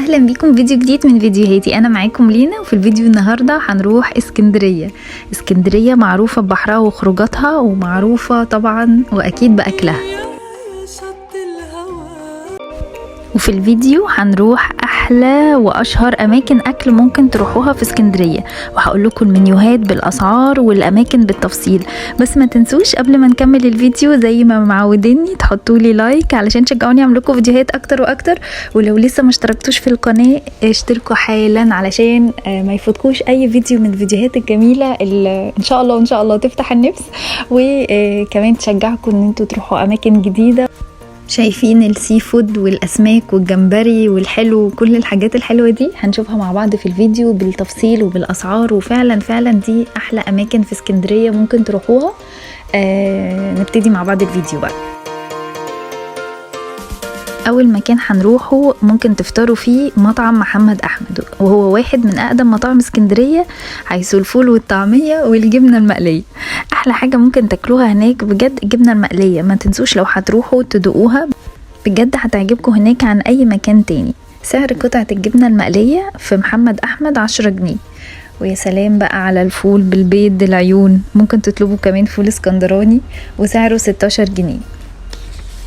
اهلا بيكم فيديو جديد من فيديوهاتي. انا معاكم لينا، وفي الفيديو النهارده هنروح اسكندرية. اسكندرية معروفة ببحرها وخروجاتها، ومعروفة طبعا واكيد باكلها. وفي الفيديو هنروح احلى واشهر اماكن اكل ممكن تروحوها في اسكندرية، وهقول لكم المنيوهات بالاسعار والاماكن بالتفصيل. بس ما تنسوش قبل ما نكمل الفيديو زي ما معوديني تحطوا لي like علشان تشجعوني اعمل لكم فيديوهات اكتر واكتر. ولو لسه ما اشتركتوش في القناة اشتركوا حالا علشان ما يفوتكوش اي فيديو من الفيديوهات الجميلة اللي ان شاء الله ان شاء الله تفتح النفس، وكمان تشجعكم ان انتوا تروحوا اماكن جديدة. شايفين ال seafood والاسماك والجمبري والحلو وكل الحاجات الحلوة دي هنشوفها مع بعض في الفيديو بالتفصيل وبالاسعار. وفعلا فعلا دي احلى اماكن في اسكندرية ممكن تروحوها. نبتدي مع بعض الفيديو بقى. اول مكان هنروحه ممكن تفطروا فيه مطعم محمد احمد، وهو واحد من اقدم مطاعم اسكندرية، حيث الفول والطعميه والجبنه المقليه. احلى حاجة ممكن تاكلوها هناك بجد الجبنة المقليه، ما تنسوش لو هتروحوا تدوقوها بجد هتعجبكم هناك عن اي مكان تاني. سعر قطعه الجبنة المقليه في محمد احمد 10 جنيه. ويا سلام بقى على الفول بالبيض العيون، ممكن تطلبوا كمان فول اسكندراني وسعره 16 جنيه.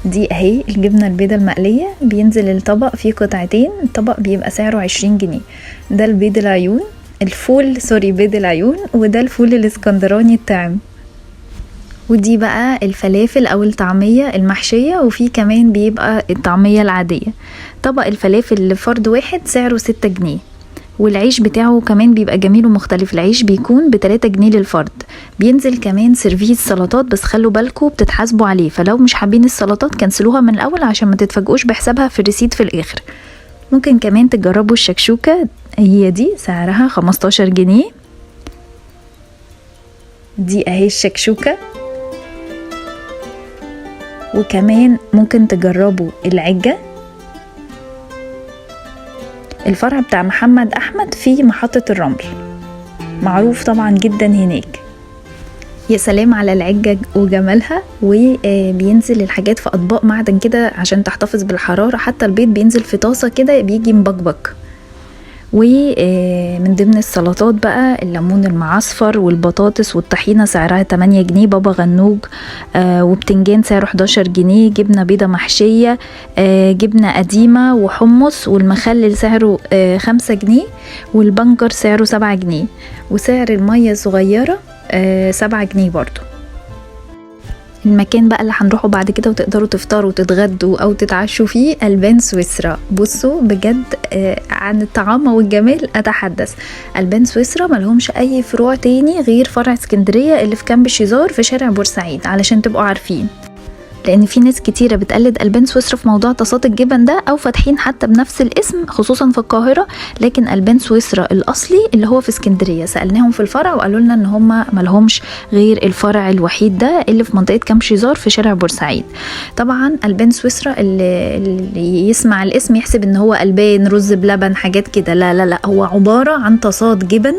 دي اهي الجبنة البيضة المقلية، بينزل الطبق فيه قطعتين، الطبق بيبقى سعره 20 جنيه. ده البيض العيون، الفول sorry بيض العيون، وده الفول الاسكندراني الطعم. ودي بقى الفلافل او الطعمية المحشية، وفي كمان بيبقى الطعمية العادية. طبق الفلافل لفرد واحد سعره 6 جنيه، والعيش بتاعه كمان بيبقى جميل ومختلف، العيش بيكون ب3 جنيه للفرد. بينزل كمان service سلطات، بس خلوا بالكم بتتحاسبوا عليه، فلو مش حابين السلطات كنسلوها من الاول عشان ما تتفاجئوش بحسابها في ال receipt في الاخر. ممكن كمان تجربوا الشكشوكة، هي دي سعرها 15 جنيه. دي اهي الشكشوكة. وكمان ممكن تجربوا العجة. الفرع بتاع محمد احمد في محطة الرمل، معروف طبعا جدا هناك. يا سلام على العجة وجمالها. وبينزل الحاجات في اطباق معدن كده عشان تحتفظ بالحرارة، حتى البيض بينزل في طاسة كده بيجي مبكبك. ومن ضمن السلطات بقى الليمون المعصفر والبطاطس والطحينة سعرها 8 جنيه، بابا غنوج وبتنجان سعره 11 جنيه، جبنة بيضة محشية، جبنة قديمة وحمص، والمخلل سعره 5 جنيه، والبنجر سعره 7 جنيه، وسعر المية الصغيرة 7 جنيه برضو. المكان بقى اللي هنروحه بعد كده وتقدروا تفطروا وتتغدوا او تتعشوا فيه البان سويسرا. بصوا بجد عن الطعامة والجمال اتحدث. البان سويسرا ملهمش اي فروع تاني غير فرع اسكندرية اللي في كامب شيزار في شارع بورسعيد، علشان تبقوا عارفين، لان في ناس كتيرة بتقلد البان سويسرا في موضوع طاسات الجبن ده، او فاتحين حتى بنفس الاسم خصوصا في القاهرة. لكن البان سويسرا الاصلي اللي هو في اسكندرية سالناهم في الفرع وقالوا لنا ان هم ملهمش غير الفرع الوحيد ده اللي في منطقة كامب شيزار في شارع بورسعيد. طبعا البان سويسرا اللي يسمع الاسم يحسب ان هو البان رز بلبن حاجات كده، لا لا لا، هو عبارة عن طاسات جبن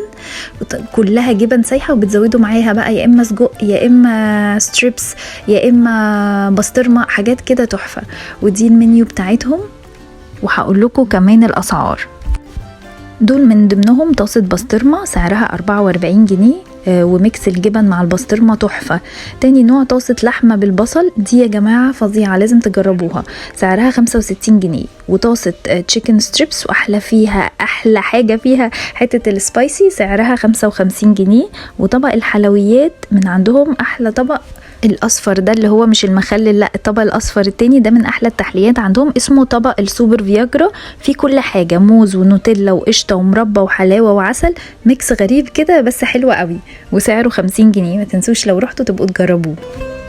كلها جبن سايحه، وبتزودوا معاها بقى يا اما سجق يا اما strips يا اما بسطرمه، حاجات كده تحفة. ودي المنيو بتاعتهم، وهقول لكم كمان الاسعار. دول من ضمنهم طاسه بسطرمه سعرها 44 جنيه، و mix الجبن مع البسطرمه تحفة. تاني نوع طاسه لحمه بالبصل، دي يا جماعة فظيعة لازم تجربوها، سعرها 65 جنيه. وطاسه chicken strips، واحلى فيها احلى حاجة فيها حتة ال spicy، سعرها 55 جنيه. وطبق الحلويات من عندهم احلى طبق الاصفر ده اللي هو مش المخلل، لا الطبق الاصفر التاني ده من احلى التحليات عندهم، اسمه طبق السوبر فياجرا، فيه كل حاجة، موز ونوتيلا وقشطه ومربى وحلاوة وعسل، mix غريب كده بس حلو قوي، وسعره 50 جنيه. ما تنسوش لو رحتوا تبقوا تجربوه.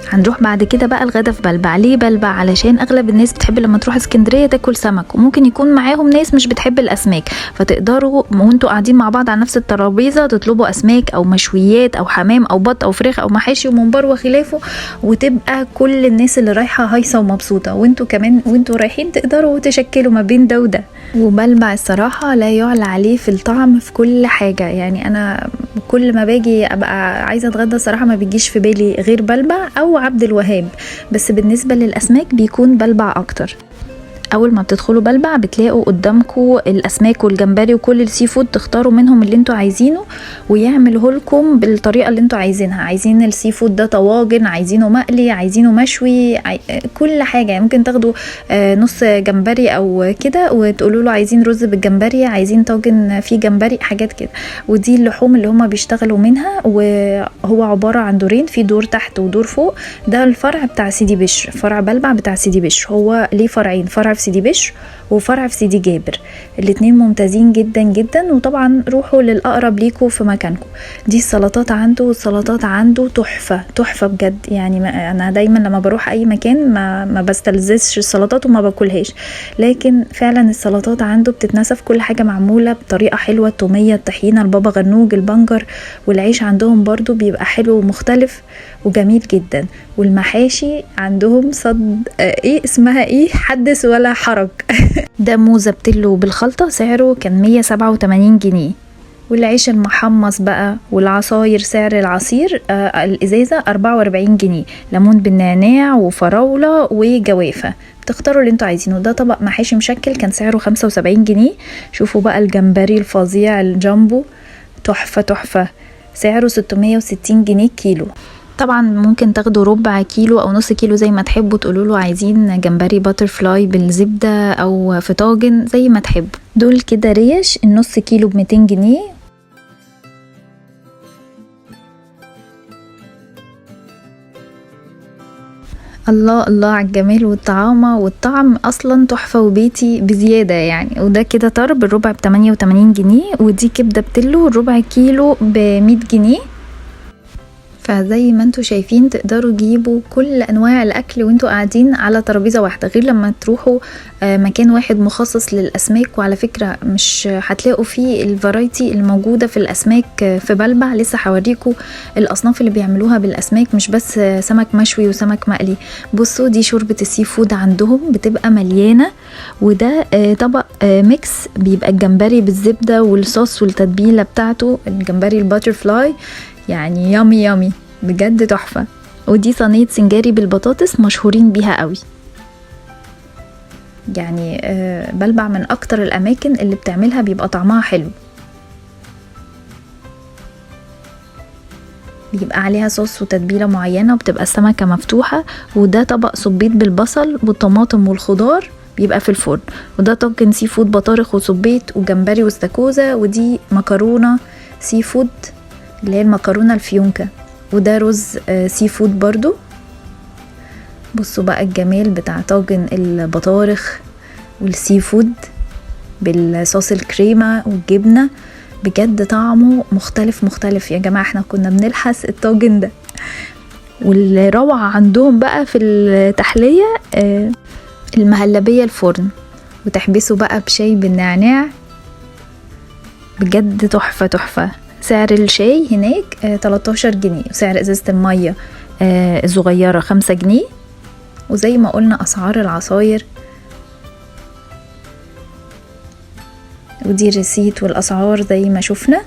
هنروح بعد كده بقى الغدا في بلبع. ليه بلبع؟ علشان اغلب الناس بتحب لما تروح اسكندرية تاكل سمك، وممكن يكون معاهم ناس مش بتحب الاسماك، فتقدروا وانتوا قاعدين مع بعض على نفس الترابيزة تطلبوا اسماك او مشويات او حمام او بط او فراخ او محاشي وممبار وخلافه، وتبقى كل الناس اللي رايحة هايصه ومبسوطة، وانتوا كمان وانتوا رايحين تقدروا تشكلوا ما بين ده وده. وبلبع الصراحة لا يعلى عليه في الطعم في كل حاجة، يعني انا كل ما باجي ابقى عايزه اتغدى الصراحة ما بيجيش في بالي غير بلبع او عبد الوهاب، بس بالنسبة للاسماك بيكون بلبع اكتر. اول ما بتدخلوا بلبع بتلاقوا قدامكم الاسماك والجمبري وكل ال seafood، تختاروا منهم اللي انتوا عايزينه ويعمله لكم بالطريقة اللي انتوا عايزينها. عايزين ال seafood ده طواجن، عايزينه مقلي، عايزينه مشوي، كل حاجة. يعني ممكن تاخدوا نص جمبري او كده وتقولوا له عايزين رز بالجمبري، عايزين طاجن فيه جمبري، حاجات كده. ودي اللحوم اللي هما بيشتغلوا منها، وهو عبارة عن دورين، في دور تحت ودور فوق. ده الفرع بتاع سيدي بشر، فرع بلبع بتاع سيدي بشر. هو ليه فرعين، فرع في سيدي بشر وفرع في سيدي جابر، الاتنين ممتازين جدا جدا. وطبعا روحوا للأقرب ليكوا في مكانكم. دي السلطات عنده، والسلطات عنده تحفة تحفة بجد. يعني انا دايما لما بروح اي مكان ما بستلذش السلطات وما باكلهاش، لكن فعلا السلطات عنده بتتنسف، كل حاجة معمولة بطريقة حلوة. التومية، الطحينة، البابا غنوج، البنجر، والعيش عندهم برضو بيبقى حلو ومختلف وجميل جدا. والمحاشي عندهم صد ايه اسمها ايه، حدث ولا حرج. ده موزة بتلو بالخلطة، سعره كان 187 جنيه. والعيش المحمص بقى والعصاير، سعر العصير الازازة 44 جنيه، ليمون بالنعناع وفراولة وجوافة، تختاروا اللي انتوا عايزينه. ده طبق محاشي مشكل كان سعره 75 جنيه. شوفوا بقى الجمبري الفظيع الجامبو، تحفة تحفة، سعره 660 جنيه كيلو. طبعا ممكن تاخدوا ربع كيلو او نص كيلو زي ما تحبوا، تقولوا له عايزين جمبري butterfly بالزبدة او في طاجن زي ما تحبوا. دول كده ريش النص كيلو ب200 جنيه. الله الله على الجمال والطعامة، والطعم اصلا تحفة وبيتي بزيادة يعني. وده كده طرب الربع ب88 جنيه، ودي كبدة بتلو الربع كيلو ب100 جنيه. فزي ما انتوا شايفين تقدروا تجيبوا كل انواع الاكل وانتوا قاعدين على ترابيزة واحدة، غير لما تروحوا مكان واحد مخصص للاسماك. وعلى فكرة مش هتلاقوا فيه ال variety الموجودة في الاسماك في بلبع. لسه هوريكم الاصناف اللي بيعملوها بالاسماك، مش بس سمك مشوي وسمك مقلي. بصوا دي شوربة ال seafood عندهم بتبقى مليانة. وده طبق mix بيبقى الجمبري بالزبده والصوص والتتبيله بتاعته، الجمبري ال butterfly، يعني yummy yummy بجد تحفة. ودي صينية سنجاري بالبطاطس مشهورين بيها قوي. يعني بلبع من اكتر الاماكن اللي بتعملها بيبقى طعمها حلو، بيبقى عليها صوص وتتبيلة معينة وبتبقى السمكة مفتوحة. وده طبق صبيط بالبصل والطماطم والخضار بيبقى في الفرن. وده طاجن seafood بطارخ وصبيط وجمبري واستاكوزا. ودي مكرونة seafood اللي هي المكرونة الفيونكة. وده رز seafood برضو. بصوا بقى الجمال بتاع طاجن البطارخ وال seafood بالصوص الكريمة والجبنة، بجد طعمه مختلف مختلف يا جماعة. احنا كنا بنلحس الطاجن ده. والروعة عندهم بقى في التحلية المهلبية الفرن، وتحبسوا بقى بشاي بالنعناع، بجد تحفة تحفة. سعر الشاي هناك 13 جنيه، وسعر ازازة المية الصغيرة 5 جنيه. وزي ما قلنا اسعار العصاير، ودي الريسيت والاسعار زي ما شفنا.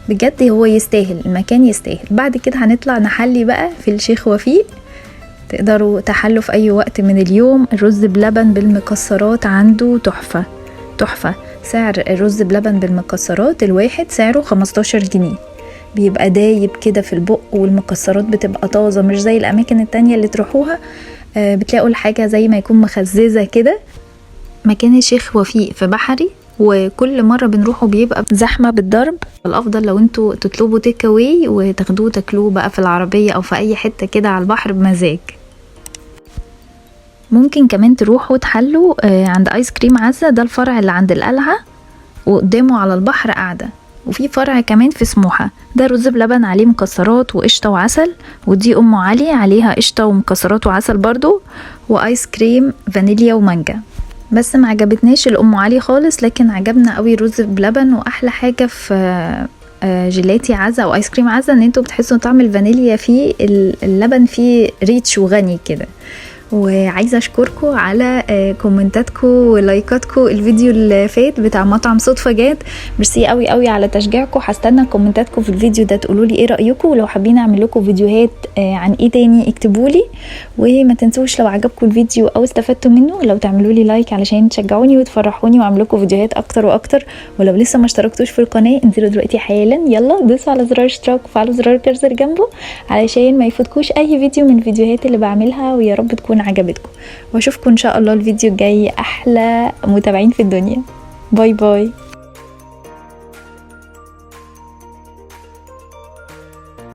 بجد هو يستاهل، المكان يستاهل. بعد كده هنطلع نحلي بقى في الشيخ وفيق، تقدروا تحلوا في اي وقت من اليوم. الرز بلبن بالمكسرات عنده تحفة تحفة. سعر الرز بلبن بالمكسرات الواحد سعره 15 جنيه، بيبقى دايب كده في البق، والمكسرات بتبقى طازة، مش زي الأماكن التانية اللي تروحوها بتلاقوا الحاجة زي ما يكون مخززة كده. مكان الشيخ وفيق في بحري، وكل مرة بنروحه بيبقى زحمة بالضرب. الأفضل لو انتوا تطلبوا تيك اواي وتاخدوه تاكلوه بقى في العربية أو في أي حتة كده على البحر بمزاج. ممكن كمان تروحوا تحلوا عند ايس كريم عزة، ده الفرع اللي عند القلعة وقدامه على البحر قاعدة. وفي فرع كمان في سموحة، ده رز بلبن عليه مكسرات وقشطة وعسل. ودي ام علي عليها قشطة ومكسرات وعسل برضو، وايس كريم فانيليا ومانجا. بس ما عجبتناش الام علي خالص، لكن عجبنا قوي رز بلبن. واحلى حاجة في جيلاتي عزة او ايس كريم عزة ان انتوا بتحسوا طعم الفانيليا فيه، اللبن فيه rich وغني كده. وعايزه اشكركم على كومنتاتكم ولايكاتكم الفيديو اللي فات بتاع مطعم صدفة جات. ميرسي قوي قوي على تشجيعكم. هستنى كومنتاتكم في الفيديو ده، تقولوا لي ايه رايكم، ولو حابين اعمل لكم فيديوهات عن ايه تاني اكتبوا لي. وما تنسوش لو عجبكم الفيديو او استفدتوا منه لو تعملوا لي like علشان تشجعوني وتفرحوني واعمل لكم فيديوهات اكتر واكتر. ولو لسه ما اشتركتوش في القناة انزلوا دلوقتي حالا، يلا دوسوا على زرار الاشتراك وفعلوا زرار الجرس اللي جنبه علشان ما يفوتكوش اي فيديو من الفيديوهات اللي بعملها، ويا رب تكون عجبتكم. واشوفكم ان شاء الله الفيديو الجاي. احلى متابعين في الدنيا. bye bye.